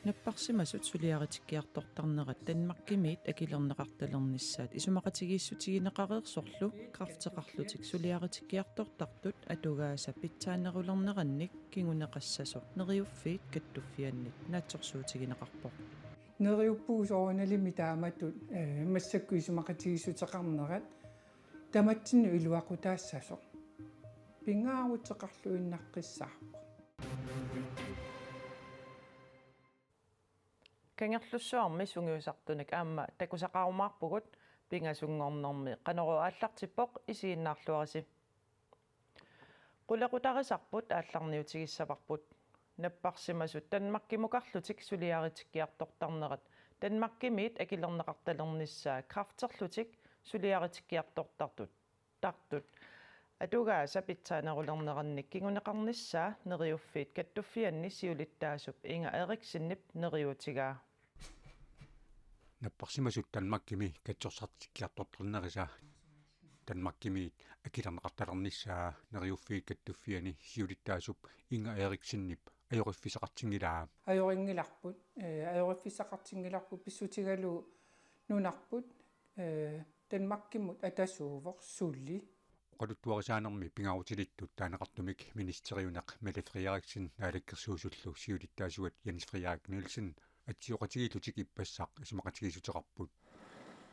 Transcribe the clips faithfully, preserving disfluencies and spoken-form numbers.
Napparsimasut suliaritikkiartortarnerat Danmarkimiit akilerneqartalernissaat isumaqatigiissutigineqareersorlu kræfteqarlutik suliaritikkiartortartut atugaasa pitsaanerulernerannik kinguneqassasoq Neriuffiit Kattuffiannit naatsorsuutigineqarpoq. Neriuppugut soorunalimi taamatut, eh, massakkut isumaqatigiissuteqarnerat tamatsinnut iluaqutaassasoq. Pingaaruteqarluinnaqqissaarpoq. Kangerlussuarmi sungiusartunik aamma takusaqarumaarpugut, pingasunngornermi Qanorooq aallartippoq, isiginnaarluarisi. Qulequtarisarput aallarniutigissavarput. Napparsimasut Danmarkimukarlutik suliaritikkiartortarnerat Danmarkimiit akilerneqartalernissaa kræfterlutik suliaritikkiartortartut tartut atugaasa pitsaanerulernerannik kinguneqarnissaa Neriuffiit Kattuffianni siulittaasup Inger Eriksenip neriuutigaa. Napparsimasut Danmarkimi katsorsartikkiartortarnerisa Danmarkimiit akilerneqartalernissaa Neriuffiit Kattuffianni siulittaasup Inger Eriksenip ajoriffissaqartinngilaa. Ajorinngilarput, eh, ajoriffissaqartinngilarput pissutigalugu nunarput, eh, Danmarkimut atasuuvoq suli. Oqaluttuarisaanermi pingaarutilittut taaneqartumik ministeriuneq Mette Frederiksen naalakkersuisullu siulittaasuat Jens Frederik Nielsen atsioqatigiillutik ippassaq isumaqatigiissuteqarput.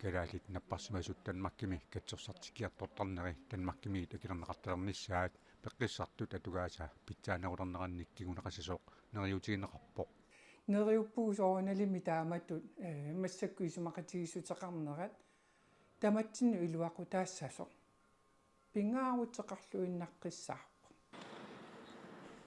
Kalaallit napparsimasut Danmarkimi katsorsartikkiartortarneri Danmarkimiit akilerneqartalernissaat peqqissartut atugaasa pitsaanerulernerannik kinguneqassasoq neriuutigineqarpoq. Neriuppugut soorunalimi taamatut, eh, massakkut isumaqatigiissuteqarnerat tamatsinnut iluaqutaassasoq. Pingaaruteqarluinnaqqissaarpoq.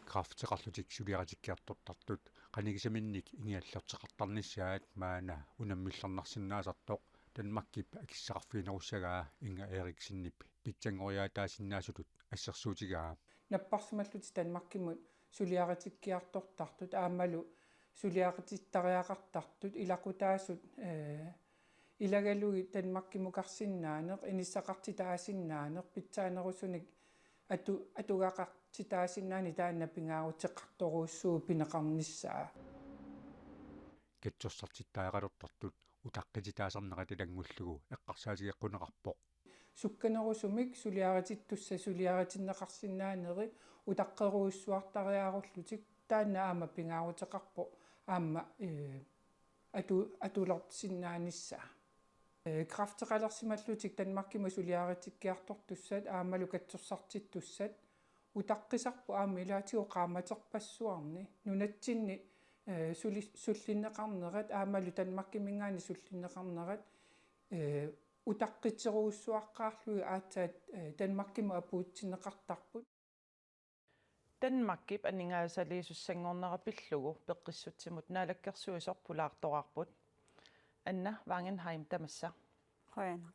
Kræfteqarlutik suliaritikkiartortartut qanigisaminnik ingiallerteqartarnissaat maanna unammillernarsinnaasartoq Danmarkip akissaqarfiginerussagaa Inger Eriksenip pitsanngoriaataasinnaasutut assersuutigaa. Napparsimallutik Danmarkimut suliaritikkiartortartut aammalu suliaritittariaqartartut ilaqutaasut, eh, ilagalugit Danmarkimukarsinnaaneq, inissaqartitaasinnaaneq, pitsaanerusunik atu-, atugaqartitaasinnaaneq taanna pingaaruteqartorujussuuvoq pineqarnissaa. Katsorsartittariaqalertartut utaqqititaasarnerat ilanngullugu eqqarsaatigeqquneqarpoq. Sukkanerusumik suliaritittussat suliaritinneqarsinnaaneri utaqqerujussuartariaarullutik taanna aamma pingaaruteqarpoq aamma, eh, atu-, atulersinnaanissaa. Eh, kræfteqalersimallutik Danmarkimut suliaritikkiartortussat aammalu katsorsartittussat utaqqisarput aamma ilaatigut qaammaterpassuarni nunatsinni, eh, suli-, sullinneqarnerat aammalu Danmarkiminngaanniit sullinneqarnerat, eh, utaqqitserujussuaqqaarlugit aatsaat, eh, Danmarkimut apuutsinneqartarput. Danmarkip aningaasaliisussanngornera pillugu peqqissutsimut naalakkersuisoq pulaartoraarput. Anna Wangenheim tamassa. Qujanaq.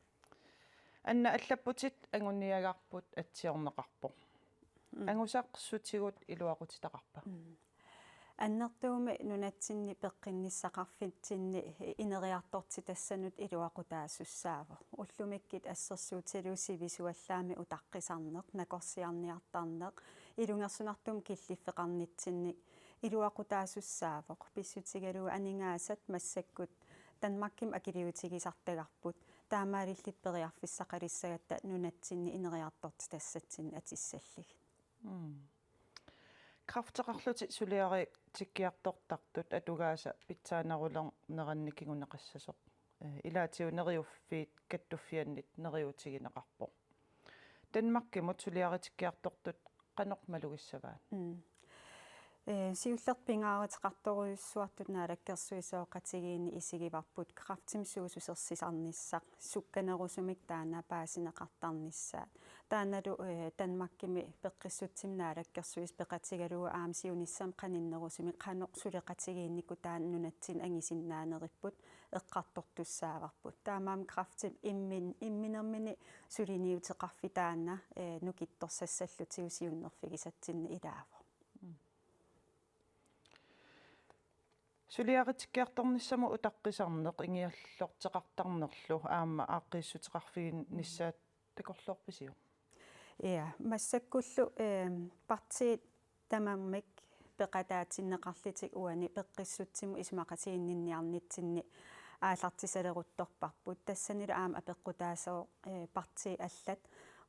Anna, allapputit anguniagarput atsiorneqarpoq. Mm. Angusaq sutigut iluaqutitaqarpa? Mm. Annertuumik nunatsinni peqqinnissaqarfitsinni ineriartortitassanut iluaqutaasussaavoq. Ullumikkut assersuutigalugu sivisuallaamik utaqqisarneq, nakorsiarniartarneq, ilungersunartumik killiffeqarnitsinni iluaqutaasussaavoq. Pissutigalugu aningaasat massakkut Danmarkimut akiliutigisartagarput. Taamaalillutik periarfissaqalissagatta nunatsinni ineriartortitassatsinnik atissallugit. Mm. Kræfteqarlutik suliaritikkiartortartut atugaasa pitsaanerulernerannik kinguneqassasoq, eh, ilaatigut Neriuffiit Kattuffiannit neriuutigineqarpoq. Danmarkimut suliaritikkiartortut qanoq malugissavaat? Mm. Eh, siullertut pingaaruteqartorujussuartut naalakkersuisooqatigiinni isigivarput kræftimik suussusersisarnissaq, sukkanerusumik taanna paasineqartarnissaat. Taannalu, eh, Danmarkimi peqqissutsimut naalakkersuisut peqatigalugu aamma siunissami qaninnerusumi qanoq suleqatigiinnikut taanna nunatsinni angisinnaanerput eqqartortussaavarput. Taamaammat kræfti immin-, imminermini suliniuteqarfik taanna, eh, nukittorsassallutigu siunnerfigisatsinnik ilaavoq. Mm. Suliaritikkiartornissamut utaqqisarneq ingiallorteqartarnerlu aamma aaqqiissuteqarfiginissaat takorloorpisiuk? Ja, massakkullu, eh, partiit tamarmik peqataatinneqarlutik uani peqqissutsimut isumaqatiginninniarnitsinni aallartisaleruttorparput. Tassanilu aamma apeqqutaassaaq, eh, partiit allat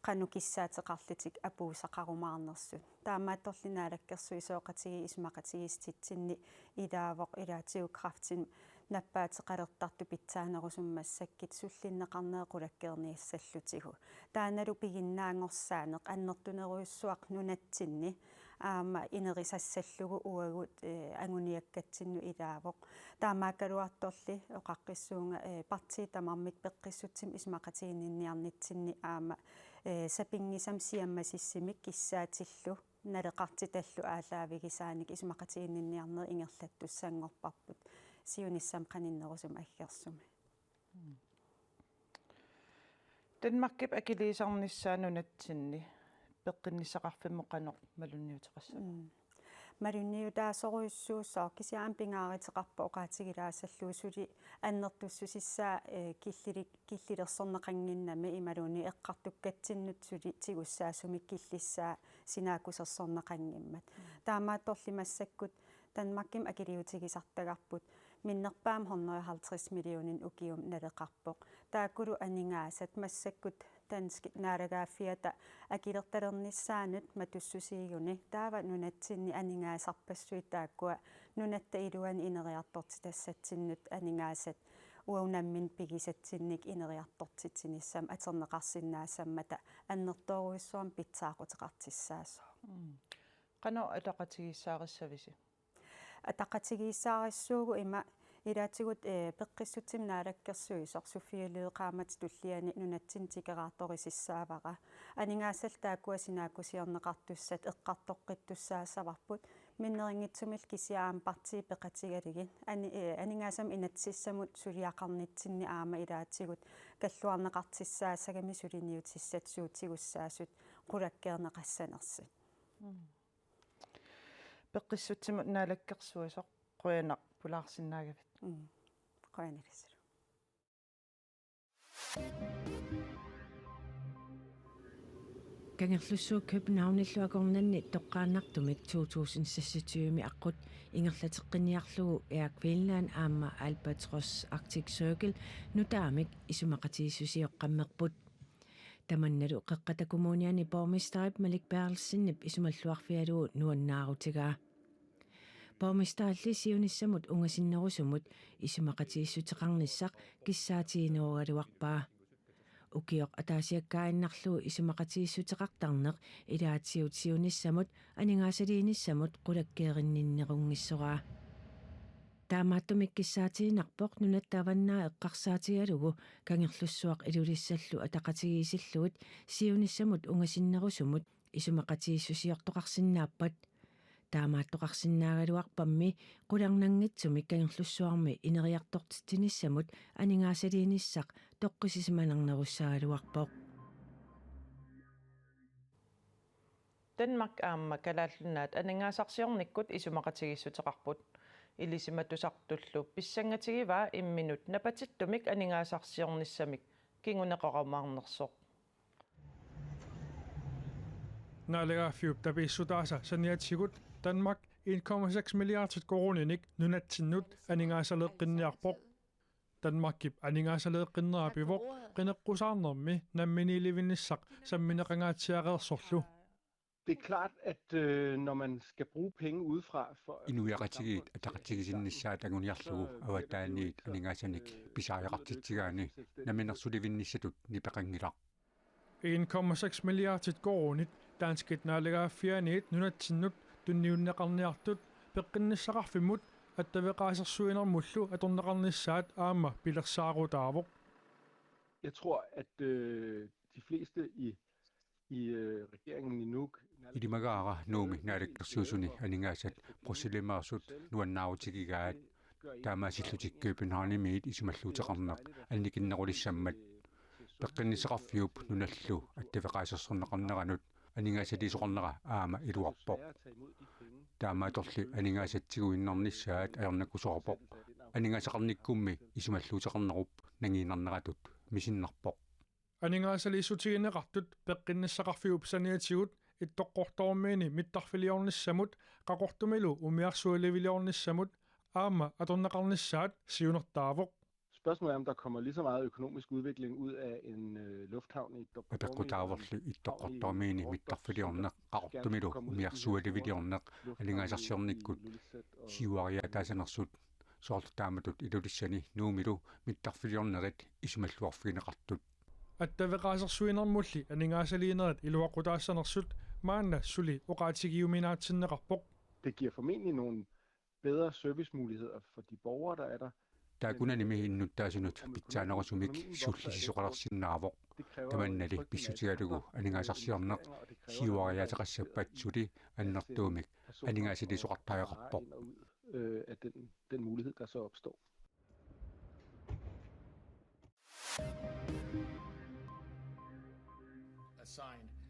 qanoq kissaateqarlutik apuussaqarumaarnersut. Taamaattorli naalakkersuisooqatigiit isumaqatigiissutitsinni ilaavoq, ilaatigut kræftimik nappaateqalertartut pitsaanerusumik massakkut sullinneqarneq qulakkeerniassallutigu. Taannalu piginnaanngorsaaneq annertunerujussuaq nunatsinni aamma inerisassallugu uagut, eh, anguniakkatsinnut ilaavoq. Taamaakkaluartorli oqaqqissuunga, eh, partiit tamarmik peqqissutsimut isumaqatiginninniarnitsinni aamma, eh, sapinngisamik siammasissumik kissaatillu naleqartitallu aallaavigisaanik isumaqatiginninniarneq ingerlattussanngorparput siunissami qaninnerusumi aggersumi. Danmarkip akiliisarnissaa nunatsinni peqqinnissaqarfimmut qanoq malunniuteqassava? Mm. Malunniutaasorujussuussooq, kisianni aamma pingaaruteqarpoq oqaatigilaasallugu suli annertussusissaa, eh, killili-, killilersorneqannginnami imaluunniit eqqartukkatsinnut suli tigussaasumik killissaa sinaakkusersorneqanngimmat. Mm. Taamaattorli massakkut Danmarkimi akiliutigisartagarput minnerpaamik hundrede og halvtreds millioner ukiumut naleqarpoq. Taakkulu aningaasat massakkut danskit naalagaaffiata akilertalernissaanut matussusiiguni taava nunatsinni aningaasarpassuit taakkua nunatta iluani ineriartortitassatsinnut aningaasat uagut nammineq pigisatsinnik ineriartortitsinissamik atorneqarsinnaassammata annertoorujussuarmik pitsaaquteqartussaasoq. Mm. Qanoq ataqatigiissaarissavisi? Ataqatigiissaarissuugut ima ilaatigut, eh, peqqissutsimut naalakkersuisoq Sofie Løhde qaammatip tulliani nunatsinni tikeraartorisassaavara. Aningaasallu taakkua sinaakkusiorneqartussat eqqartoqqittussaassavarput. Minnerunngitsumillu kisianni aamma partiit peqatigalugit ani-, eh, aningaasamut inatsisissamut suliaqarnitsinni aamma ilaatigut kalluarneqartussaassagami suliniutissatut suut tigussaasut qulakkeerneqassanersut. Mm. Peqqissutsimut naalakkersuisoq, qujanaq pulaarsinnaagavit. Mm. Qujanarsuaq. Kangerlussuup Københavnillu akornanni toqqaannartumik to tusind seksogtyve aqqut ingerlateqqinniarlugu Air Greenland aamma Albatross Arctic Circle nutaamik isumaqatigiissusioqqammerput. Tamannalu Qeqqata Kommuniani borgmesterip Malik Berthelsenip isumalluarfigalugu nuannaarutigaa. Borgmesterip siunissamut ungasinnerusumut isumaqatigiissuteqarnissaq kissaatiginikuugaluarpaa. Ukioq ataasiakkaaginnarlugu isumaqatigiissuteqartarneq ilaatigut siunissamut aningaasaliinissamut qulakkeerinninnerunngissavaa. Taamaattumik kissaatiginarpoq nunatta avannaa eqqarsaatigalugu Kangerlussuaq Ilulissallu ataqatigiissillugit siunissamut ungasinnerusumut isumaqatigiissusiortoqarsinnaappat. Taamaattoqarsinnaagaluarpammi qularnanngitsumik Kangerlussuarmi ineriartortitsinissamut aningaasaliinissaq toqqissisimanarnerussaagaluarpoq. Danmark aamma Kalaallit Nunaat aningaasarsiornikkut isumaqatigiissuteqarput. Ilisimatusartullu pissangatigivaa imminut napatittumik aningaasarsiornissamik kinguneqarumaarnersoq. Naalagaaffiup tapiissutaasa saniatigut Danmark en komma seks milliardit koruuninik nunatsinnut aningaasaleeqqinniarpoq. Danmarkip aningaasaleeqqinnera pivoq qineqqusaarnermi namminiilivinnissaq sammineqangaatsiareersorlu. Det er klart, at, øh, når man skal bruge penge udefra for at Inuiaqatigiit ataqatigiissinnissaat anguniarlugu avataaniit aningaasanik pisariaqartitsigaanni namminersulivinnissatut nipeqanngilaq. En komma seks milliardit koruunit danskit naalagaaffianiit nunatsinnut tunniunneqarniartut peqqinnissaqarfimmut attaveqaasersuinermullu atorneqarnissaat aamma pilersaarutaavoq. Jeg tror, at, øh, de fleste i, i, øh, Ilimagaara Nuummi naalakkersuisuni aningaasat Bruxellesimeersut nuannaarutigigaat, taamaasillutik Københavnimiit isumalluuteqarneq annikinnerulissammat. Peqqinnissaqarfiup nunallu attaveqaasersorneqarneranut aningaasaliisoqarnera aamma iluarpoq. Taamaattorli aningaasat tiguinnarnissaat ajornakusoorpoq. Aningaasaqarnikkummi isumalluuteqarnerup nangiinnarneratut misinnarpoq. Aningaasaliissutigineqartut peqqinnissaqarfiup saniatigut Ittoqqortoormiini mittarfiliornissamut Qaqortumilu umiarsualiviliornissamut aamma atorneqarnissaat siunertaavoq. Spørgsmålet er, om der kommer lige så meget økonomisk udvikling ud af en øh, lufthavn i Doktortormi. Apeqqutaavorli Ittoqqortoormiini mittarfiliorneq Qaqortumilu umiarsualiviliorneq aningaasarsiornikkut siuariaataasanersut, soorlu taamatut Ilulissani Nuummilu mittarfiliornerit isumalluarfigineqartut. Attaveqaasersuinermulli aningaasaliinerit iluaqutaassanersut maanna suli oqaatigiuminaatsinneqarpoq. Det giver formentlig nogle bedre servicemuligheder for de borgere, der er der. Taakkunanimi innuttaasunut pitsaanerusumik sullisisoqalersinnaavoq. Tamannali pissutigalugu aningaasarsiorneq siuariaateqassappat suli annertuumik aningaasaliisoqartariaqarpoq. Øh, af den, den mulighed, der så opstår.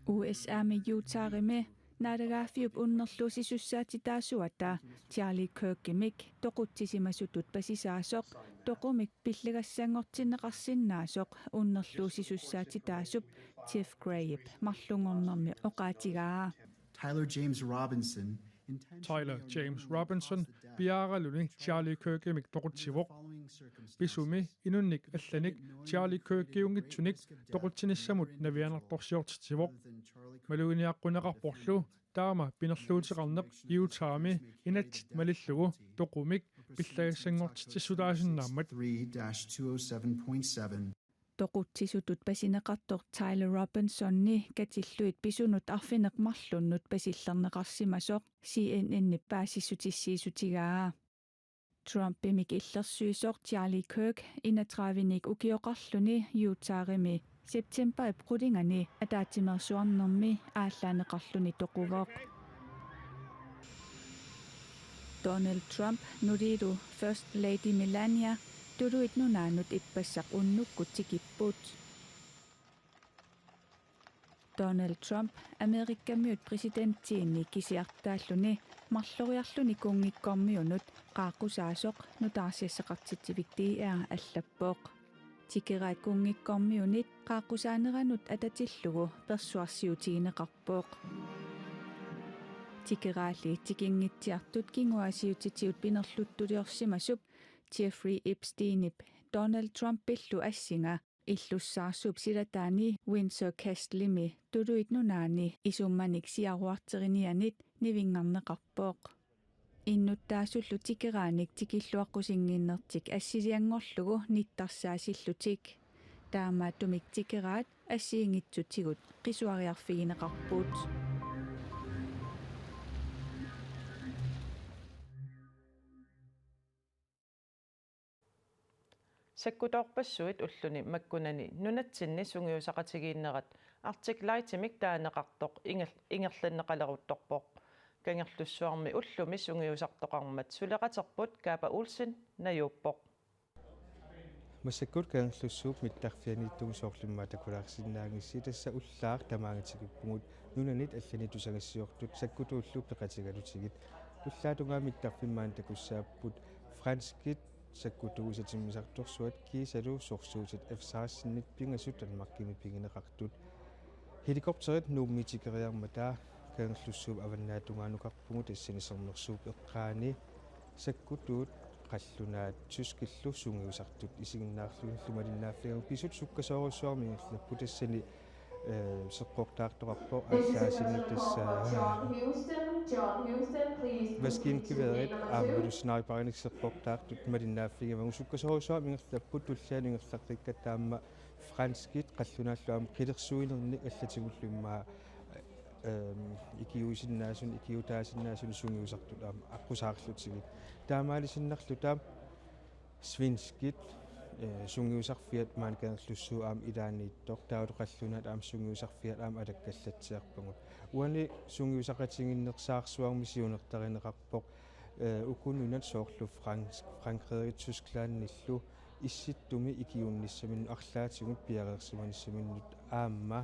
U S A-mi Utahimi naalagaaffiup unnerluussisussaatitaasuata Charlie Kirkimik toqutsisimasutut pasisaasoq toqumik pillagassanngortinneqarsinnaasoq unnerluussisussaatitaasup Jeff Grayp marlunngornermi oqaatigaa. Tyler James Robinson intends to Tyler be on James Robinson piaaraluni Charlie Kirkimik toqutsivoq. Pisumi inunnik allanik Charlie Kirkiunngitsunik toqutsinissamut navianartorsiortitsivoq. Maluginiaqquneqarporlu taama pinerluuteqarneq Utahmi inatsit malillugu toqumik pillagassanngortitsissutaasinnaammat. Toqutsisutut pasineqartoq Tyler Robinsoni katillugit pisunut arfineq-marlunnut pasillerneqarsimasoq C N N-ip paasissutissiissutigaa. Trumpimik illersuisoq Charlie Kirk enogtredive-nik ukioqarluni Utahimi septemberip qulingani ataatsimeersuarnermi aallaaneqarluni toquvoq. Donald Trump nuliilu First Lady Melania Tuluit Nunaannut ippassaq unnukkut tikipput. Donald Trump Amerikamiut præsidentiinni kisiartaalluni marloriarluni kunngikkormiunut qaaqqusaasoq nutaarsiassaqartitsivik D R allappoq. Tikeraat kunngikkormiunit qaaqqusaaneranut atatillugu persuarsiutigineqarpoq. Tikeraalli tikinngitsiartut kinguaassiuutitigut pinerluttuliorsimasup Jeffrey Epsteinip Donald Trumpillu assinga illussaarsuup silataani Windsor Castlemi Tuluit Nunaanni isummanik siaruarterinianit nivinngarneqarpoq. Innuttaasullu tikeraanik tikilluaqqusinnginnertik assilianngorlugu nittarsaassillutik. Taamaattumik tikeraat assigiinngitsutigut qisuariarfigineqarput. Sakkutoorpassuit ulluni makkunani nunatsinni sungiusaqatigiinnerat Arctic Lightimik taaneqartoq inger-, ingerlanneqaleruttorpoq. Kangerlussuarmi ullumi sungiusartoqarmat suleqaterput Kaapa Olsen najuuppoq. Massakkut Kangerlussuup mittarfianiittugut soorlu immaqa takulaarsinnaanngitsoq, tassa ullaaq tamaanga tikippugut nunanit allanit tusagassiortut sakkutuullu peqatigalugit. Ullaatungaa mittarfimmi maani takussaapput franskit sakkutuusatimmisartorsuat kiisalu sorsuutit F seksten-it pingasut Danmarkimi pigineqartut. Helikopterit Nuummi tikeriarmata Kangerlussuup avannaatungaanut oqarpugut, tassani Sermersuup eqqaani sakkutuut qallunaat tyskillu sungiusartut isiginnaarlugillu malinnaaffigaagut. Pisut sukkasoorujussuarmik ingerlapput, tassani, eh, seqqortaartoqarpoq aallaasinni tassa maskiingeværit aammalu sniperinik seqqortaartut malinnaaffigivagut. Sukkasoorujussuarmik ingerlapput, tullianut ingerlaqqikkatta aamma franskit qallunaallu aamma qilersuinernik allatigullu immaqa, ehm, ikiuisinnaasunik, ikiuutaasinnaasunik sungiusartut aamma aqqusaarlutigit. Taamaalisinnarluta svenskit, eh, sungiusarfiat maani Kangerlussuup aamma ilaaniittoq, taavalu qallunaat aamma sungiusarfiat aamma alakkallatsiarpagut. Uani sungiusaqatigiinnersaarsuarmi siunertarineqarpoq, eh, uku nunat soorlu Frank-, Frankrig, Tysklandillu issittumi ikiuinnissaminnut arlaatigut piareersimanissaminnut aamma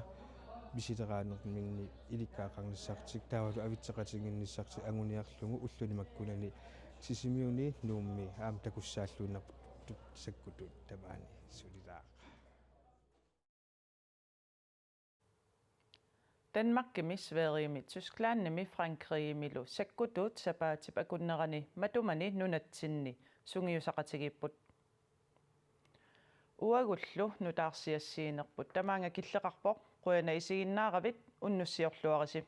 misileraanerminni ilikkagaqarnissartik taavalu avitseqatigiinnissartik anguniarlugu ulluni makkunani Sisimiuni Nuummi aamma takussaalluinnarput sakkutuut tamaani sulilaaq. Danmarkimi, Sverigemi, Tysklandimi, Frankrigimilu sakkutuut sapaatip akunnerani matumani nunatsinni sungiusaqatigiipput. Uagullu nutaarsiassiinerput tamaanga killeqarpoq, qujanaq isiginnaaravit, unnussiorluarisi.